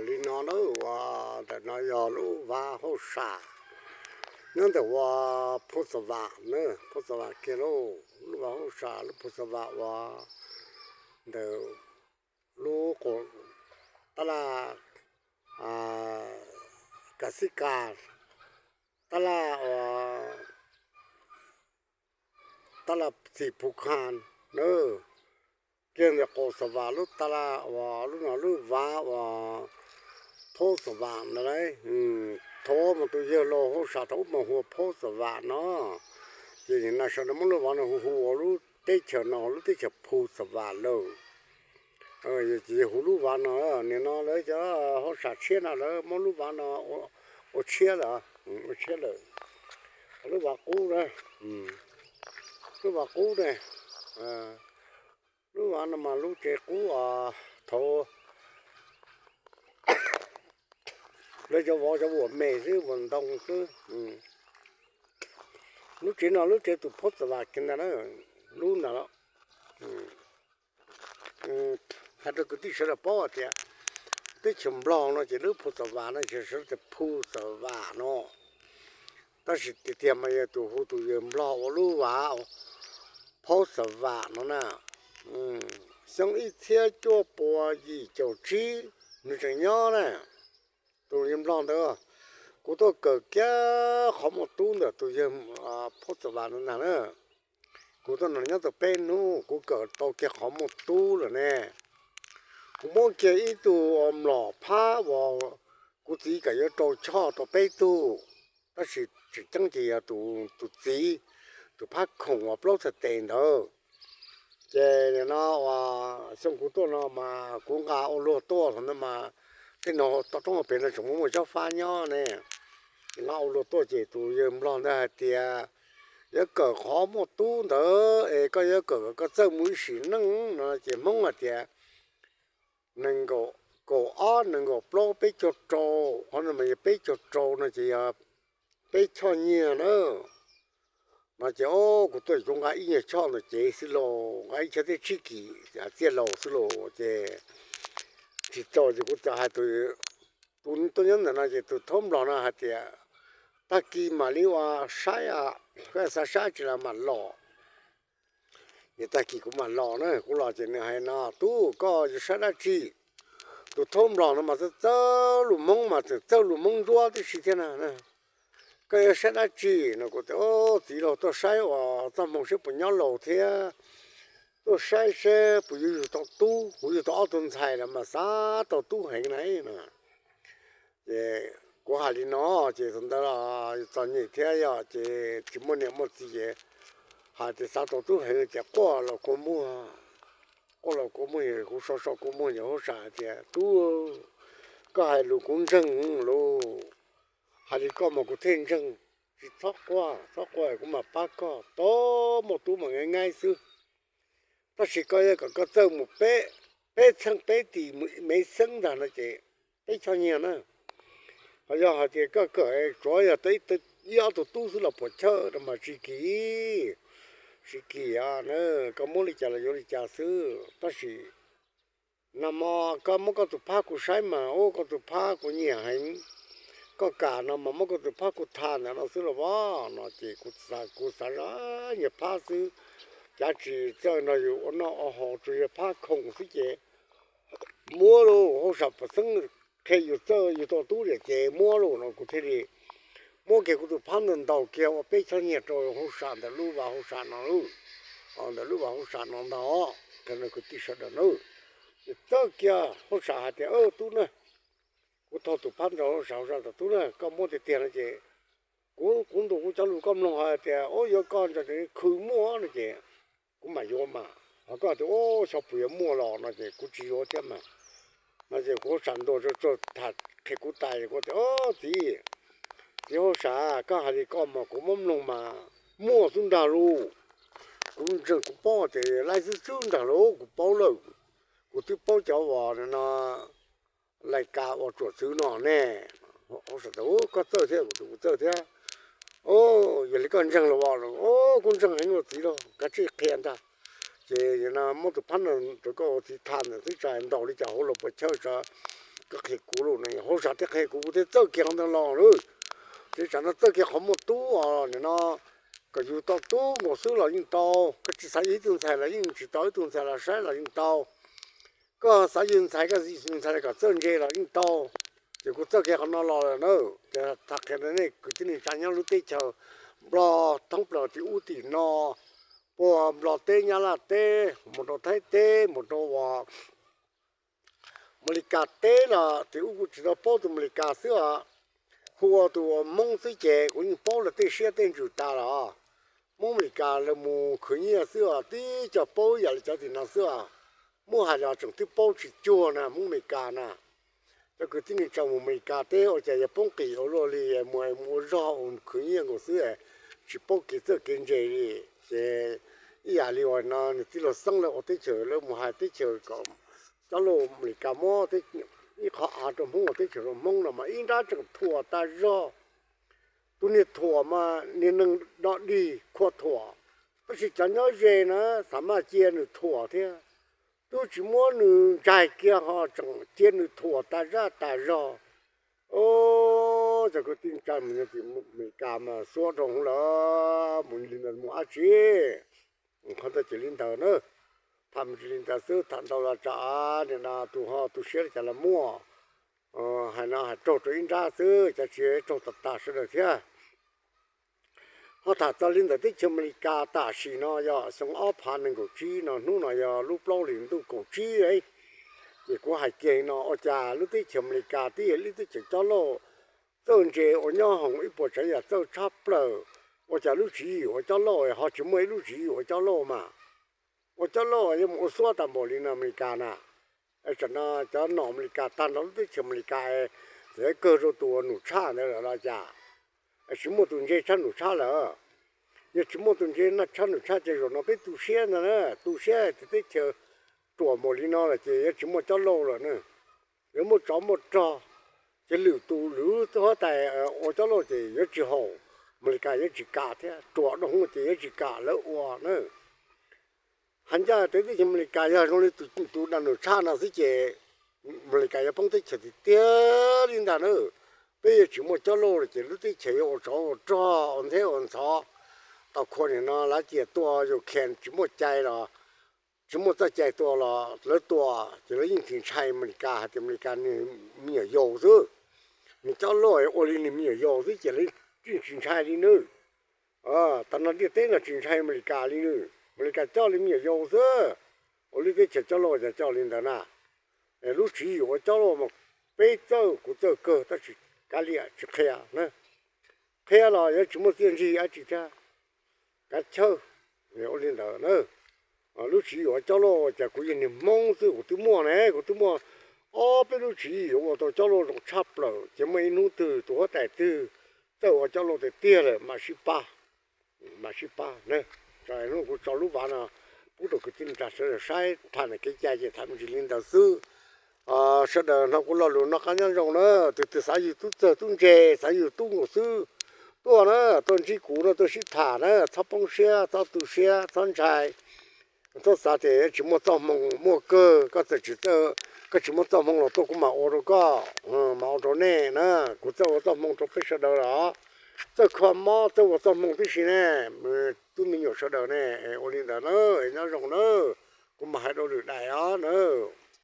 Li no na, uas ntawm no yog lub vaj hauj sam nyob ntawm uas Phu Xav Vam na, Phu Xav Vam kiag lauj, lub vaj hauj sam lub Phu Xav Vam uas ntawm lub qus tab laj Kav Xib Kas, tab laj uas tab laj Xim Phu Khas na, kiag ntawm qus Xav Vam lub tab laj uas lub no lub vaj uas Phu Xav Vam na lauj. Thaum mus tus yawg laus hauj sam thaum ub mas hu ua Phu Xav Vam no, ces nim no sawv daws muab lub vaj no hu hu ua lub teb chaws no lub teb chaws Phu Xav Vam lawm. Ces hu lub vaj no, nim no lawv cov hauj sam tshiab no lawv muab lub vaj no ua tshiab lawm, ua tshiab lawm. Lub vaj qub na, lub vaj qub ne, lub vaj no mas lub tsev qub thaum lawv cov vauv cov vuam me xwb, vuam ntoo xwb. Lub tsev no lub tsev tus Phu Xav Vam kiag ntag na, lub ntawd los hais rau kwv tij sawv daws paub tias teb chaws Nplog no ces lub Phu Xav Vam no ces sawv daws tias Phu Xav Vam no. Tab sis tiag tiag mas yog tus hu tus yawg Nplog ua lub vaj Phu Xav Vam no na. Xyoo ib txhiab cuaj pua yim caum tsib nws tseem nyob na. Tus yawg Nplog ntawd, kuv tuaj kawm kiag qhov muaj tub ntawm tus yawg Phu Xav Vam no ntag na. Kuv tuaj nrog nyob tau peb hnub kuv kawm tau kiag qhov muaj tub lawm ne. Kuv muab kiag ib tug mlom phab uas kuv txiv kam yuav rau choj rau peb tug, tab sis tseem ceeb ces yog tus txiv tus phab khoom uas plaub txhais tes ntawd. Ces nim no uas xyoo kuv tuaj no mas kuv nqa ua luag tuaj thaum ntawd mas tej no toj roob hauv pes no tseem muaj muaj tsob fab nyob ne. Nqa ua luag tuaj ces tus yawg Nplog ntawd hais tias yuav kawm qhov muaj tub ntawd es koj yuav kawm kom koj txawj mus ib sim neej no ces Hmoob hais tias nees nkaum, kaum ob nees nkaum plaub peb caug rau, qhov no mas yog peb caug rau no ces yog peb choj nyiaj na. No ces kuv tuaj kuv nqa ib nyuag choj ntawm cev xwb lauj, nqa ib choj thiab tsib kis txiaj laus xwb lauj ces tsis txaus ces kuv txawm hais tus, tus tuaj nyob ntawm no ces tus thaub Nplog no hais tias tag kis mam li ua saib, koj xav saib tsis los mam los. Ces tag kis kuv mam los na, kuv los ces nws hais no, tub, koj yuav saib dab tsi? Tus thaub Nplog no mas txawj txawj lus Hmoob mas txawj txawj lus Hmoob ntsuab tib si thiab na. Koj yuav saib dab tsi no? Kuv tias, txiv laus, tuaj saib uas txoj hmoo seb puas nyob laus thiab tuaj saib seb puas yuav yug tau tub, kuv yug tau ob tug ntxhais lawm mas xav tau tub heev na. Ces kuv hais li no ces thaum ntawd los txom nyem thiab yog ces tsis muaj niam muaj txiv ces hais tias xav tau tub heev ces quaj los kua muag, quaj los kua muag, kuv so so kua muag ces hauj sam hais tias, tub, koj hais lus kuv ntseeg lauj, hais li koj mas kuv thiaj ntseeg. Tsis txhob quaj, txhob quaj, kuv mam pab koj, tau muaj tub mas nqaij nqaij xwb. Tab sis koj yuav kom koj txawj mus peb, peb txheej peb tim mus me xeeb ntag no ces peb choj nyiaj na. Ho yog hais tias koj kawm tsuav yog tau ib ob tug tub xwb los puas chawj no mas tsis kim, tsis kim na. Koj muab li cas los yuav li cas xwb. Tab sis nag hmo koj muab koj tus phab kuv saib mas, ub, koj tus phab kuv nyiam heev. Koj kam no mas muab koj tus phab kuv tham ntawm no xwb los as no ces kuv xav zaj nyias phab xwb, cav tsis txawj nrog yus ua noj ua haus, tsuas yog phab khoom xwb ces muab lauj, hauj sam pam xeeb qhia yus txawj yus tau tub liam ces muab lauj no kuv thiaj li muab kiag kuv tus phab ntawd ntaus kiag ua peb choj nyiaj rau hauj sam ntawm lub vaj hauj sam no, ntawm lub vaj hauj sam no ntag. Kwv tij sawv daws na, ces txawj kiag hauj sam hais tias, tub na, kuv thau tus phab ntawd rau hauj sam, hauj sam tias, tub na, koj muab tiag tiag no ces kuv, kuv ntuas kuv cov lus koj mloog hais tias, ub, yuav koj ntshe khwv muaj no ces kuv mam yuav mas. Ho koj tias, ub, xyov puas yuav muaj los no ces kuv tsis yuav thiab mas. No ces kuv hauj sam ntuas tsuag tsuag tham qhia kuv tas, kuv tias, txiv, txiv hauj sam, koj hais li koj mas kuv muab mloog mas muaj xwb ntag lauj. Kuv ntseeg kuv paub tias laib xwb xwb ntag lauj, kuv paub lawm. Kuv twb paub cov uas no lais kas ua tsuam txwv no ne. Hauj sam tias, koj txawj thiab, kuv txawj thiab. Yog li koj ntseeg los as? Kuv ntseeg heev lauj txiv lauj, kav tsij qhia ntag. Ces muab tus phab no rau koj ua txiv tham ntawm xwb, tsam ntaus li cas hauv los puas chawj, tsam Koj qhia kuv los ne, hauj sam thiaj qhia kuv, kuv thiaj txawj kiag qhov ntawd los lawm. Ces tsam no txawj kiag qhov muaj tub os, nim no kom yus tau tub nkaus xwb los yeej tau. Koj tsis xav yog ib tug ntxhais los yeej tsis tau, ib tug ntxhais los saib los yeej tau. Koj xav yog ntxhais, koj ntxhais kom txawj ntse los yeej tau. Ces kuv txawj kiag qhov no los lawm na. Ces tham qhia rau nej kwv tij neej tsa nyob lub teb chaws Nplog thoob plaws tim ub tim no, puag Nplog teb, Nyab Laj teb, mus rau Thaib teb, mus rau uas Amelikas teb los tim ub kuv tsis tau paub tus Amelikas xwb os. Hu ua tus uas Hmoob xwb ces kuv yeej paub lawv tej siab tej ntsws tas los. Hmoob Amelikas lawv mus khwv nyiaj xwb os, tib co paub ib yam li cov tim no xwb os. Muab hais los tseem twb paub tsis cuag na Hmoob Amelikas na. Cov kwv tij neej tsa mus Amelikas teb ua cas yuav poob qis ua luaj li, mus mus ua zog ua khwv nyiaj nkaus xwb, tsis paub kev txawj kev ntse li. Ces ib yam li uas no nws tij laug Xeeb lawv ua teb chaws, lawv mus hais teb chaws kom cov lauj Amelikas muab ib qho av rau Hmoob ua teb chaws rau Hmoob no mas ib nrab tseem thuam tas zog. Tus niag thuam mas niag neeg do dig khua thuam, tab sis cov nyob ze na xav maj cia nws thuam thiab, twb tsis muab nws ntsaig kiag ho tseem cia nws thuam tas zaj tas zog. Os, cov kwv tij neej tsa mus nyob tim Amelikas mas xuab rau hauv lawm, mus li ntawd mus dab tsi? Qhov ntawd ces li ntawd na, tham me ntsis li ntawd xwb, tham ntau los tsam nim no tus ho tu siab li cas los muaj. Hais no hais raug rau ib nrab xwb, cas tsis raug tag tag sawv daws thiab. Ho tham txog li ntawm teb chaws Amelikas tam sim no yog xyoo ob phav nees nkaum tsib no, hnub no yog lub plaub hlis ntuj kaum tsib. Ces kuv hais kiag no, ua cas lub teb chaws Amelikas twb yog lub teb chaws coj lauj txawj ntse uas nyob hoom ib puas tsav yam txawj tshaj plaws, ua cas lub tswv yim ua coj lauj ho tsis muaj ib lub tswv yim ua coj lauj mas? Ua coj lauj yuav mus ua xuab tag npaum li no Amelikas na. Tam no cov nom Amelikas tag nrho lub teb chaws Amelikas, txawm kawg rau tus uas num tshaj ntawd lawm los cas? Tsis muaj tus ntse tshaj num tshaj lawm. Yog tsis muaj tus ntse tshaj num tshaj ces zaum no peb tu siab ntag na, tu siab tias teb chaws ruam npaum li no lawm ces yuav tsis muaj coj lauj lawm na. Yuav muaj tsov muaj rog, ces lwm tus lwm huab tais ua coj lauj ces yuav tsis haum, Amelikas yuav tsis kam thiab, ruam dua hwv ces yuav tsis kam lawv ua na. Hais ncaj tias teb chaws Amelikas yog zoo li tus dag num tshaj no xwb ces Amelikas yuav poob teb chaws tiag tiag li ntag na. Peb yuav tsis muaj coj lauj lawm ces lub teb chaws yuav ua tsov ua rog ua ntxheb ua ntxhov. Tau khua nim no lav ciam tuaj Ukraine tsis muaj cai los, tsis muaj txoj cai tua los lawv tua, ces lawv yeej tsis ntshai Amelikas hais tias Amelikas nws me nyuam yaus xwb. Nws coj lauj ua li nws me nyuam yaus xwb ces lawv yeej tsis ntshai li nawb. Tam no ntiaj teb no tsis ntshai Amelikas li nawb, Amelikas coj li me nyuam yaus xwb. Ua lub teb chaws coj lauj cas coj li ntawd na. Lub tswv yim ua coj lauj mas peb txawj kuv txawj kawg tab sis kav liam tsis qhia na. Qhia los yuav tsis muaj txiaj ntsig dab tsi thiab, kav chawj. Ua li ntawd na, lub tswv yim ua coj lauj cas kuv yog niag Hmoob xwb kuv twb muaj ne, kuv twb muaj ob peb lub tswv yim ua tau coj lauj zoo tshaj plaws ces muaj ib hnub twg tus huab tais twg txawj ua coj lauj tiag tiag lawm mam sib pab, mam sib pab na. Hnub kuv tso lub vav no pub rau kwv tij neej tsa sawv daws saib, tham ntawm kev cai ces tham me ntsis li ntawd xwb. Sawv daws hnov kuv lo lus noj qab nyob zoo na, tus twg xav yug tub txawg tub ntse, xav yug tub nkaus xwb, tuaj na, tuaj ntsib kuv no tuaj sib tham na, txhob poob siab, txhob tu siab, txhob ntshai, txhob xav tias yuav tsis muaj txoj hmoo, muaj kawg. Koj txawm tsis, koj tsis muaj txoj hmoo los tuaj kuv mam ua rau koj, mam ua rau nej na. Kuv txawj ua txoj hmoo rau peb sawv daws los, txawj kho mob, txawj ua txoj hmoo tib si ne, tub me nyuam sawv daws ne. Ua li ntawd na, nyob zoo na, kuv mam hais dua lwm daim os na.